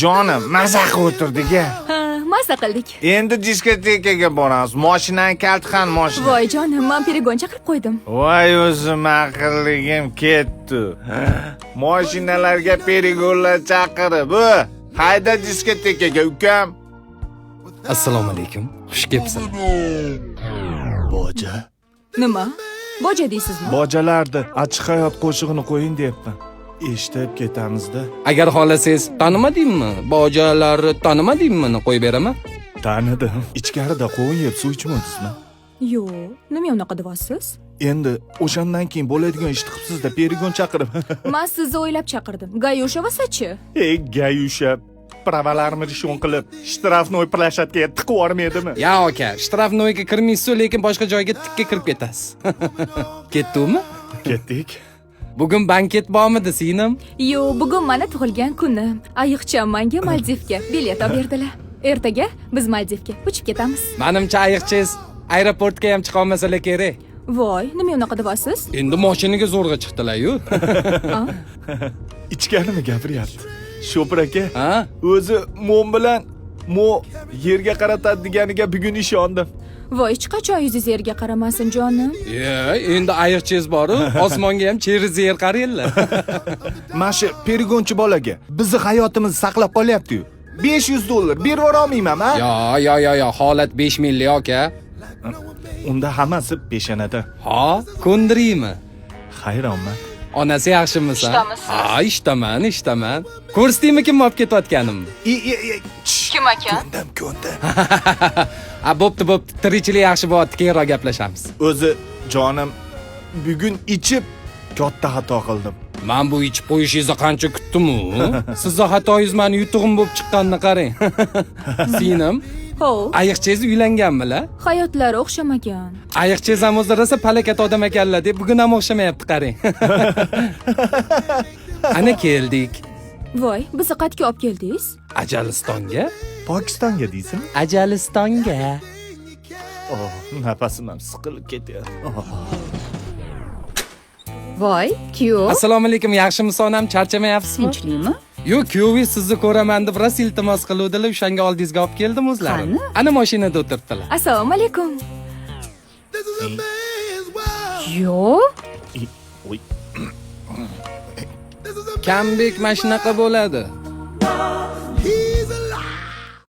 Jonim, maza qilib o'tirdik a. Ha, maza qildik. Endi diskotekaga boramiz. Moshinani kalti qani, moshina? Voy jonim, man перегон chaqirib qo'ydim. Voy, o'zim aqlligim ketdi. Moshinalarga перегон lar chaqirib, hayda diskotekaga, ukam. Assalomu alaykum, xush kelibsizlar. Boja. Nima? Boja deysizmi? Bojalarni "Achchiq hayot" qo'shig'ini qo'ying deyapman. Eshitib ketamizda. Agar xohlasangiz, "Tanimadingmi bojalarni, tanimadingmi"ni qo'yib beraman. Tanidim. Ichkarida qovun yeb suv ichmadingizmi? Yo'q, nima unaqa deyapsiz? Endi o'shandan keyin bo'ladigan ishni qilibsizda, перегон chaqirib. Man sizni o'ylab chaqirdim. Gayushavasachi? Ey, Gayusha, права larimni лишён qilib, штрафной площадка ga tiqib yubormaydimi? Ya aka, штрафной ga kirmaysiz, lekin boshqa joyga tikka kirib ketasiz. Ketdimi? Ketdik. Bugun banket bormidi, singlim? Yo'q, bugun mani tug'ilgan kunim. Ayiqcham manga Maldivga bilet olib berdilar. Ertaga biz Maldivga uchib ketamiz. Manimcha, ayiqchangiz aeroportga ham chiqa olmasalar kerak. Voy, nima unaqa deyapsiz? Endi mashinaga zo'rg'a chiqdilar-yu. Ichganimi gapiryapti. Shopir aka, Ha? o'zi mo'm bilan mo yerga qaratadi deganiga bugun ishondim. Voy, hech qachon yuzingiz yerga qaramasin, jonim. Ye, endi ayiqchangiz boru, osmonga ham через yer qaraydilar. Mana shu перегон chi bolaga bizni hayotimizni saqlab qolyapti-yu. 500 dollar berib yubora olmayman, a? Yo, yo, yo, yo, holat 5 minglik, aka. Unda hammasi peshonada. Ha, ko'ndiraymi? Hayronman. Onasi, yaxshimisan? Ishdamise? Ha, ishdaman, ishdaman. Ko'rsatdingmi kim olib ketayotganimni? I, i, i, tsh, Kim ekan? Ko'ndim, ko'ndim. A, bo'pti, bo'pti. Tirikchilik yaxshi bo'lyapti, keyinroq gaplashamiz. O'zi jonim, bugun ichib katta xato qildim. Man bu ichib qo'yishingizni qancha kutdim-u. Sizni xatoyingiz mani yutug'im bo'lib chiqqanini qarang. Singlim, Ho, ayiqchangiz uylanganmilar? Hayotlari o'xshamagan. Ayiqchangiz ham o'zi rosa palakat odam ekanlar deb, bugun ham o'xshamayapti, qarang. Ana keldik. Voy, bizni qayerga olib keldingiz? Ajalistonga? Pokistonga deysizmi? Ajalistonga. Oh, nafasim ham siqilib ketyapti. Oh. Voy, kuyov. Assalomu alaykum, yaxshimisiz, onam, charchamayapsizmi? Tinchlikmi? Yo'q, kuyovingiz sizni ko'raman deb rosa iltimos qiluvdilar, o'shanga oldingizga olib keldim o'zlarini. Qani? Ana mashinada o'tiribdilar. Assalomu alaykum. Yo'q. Oy. Kambek mana shunaqa bo'ladi.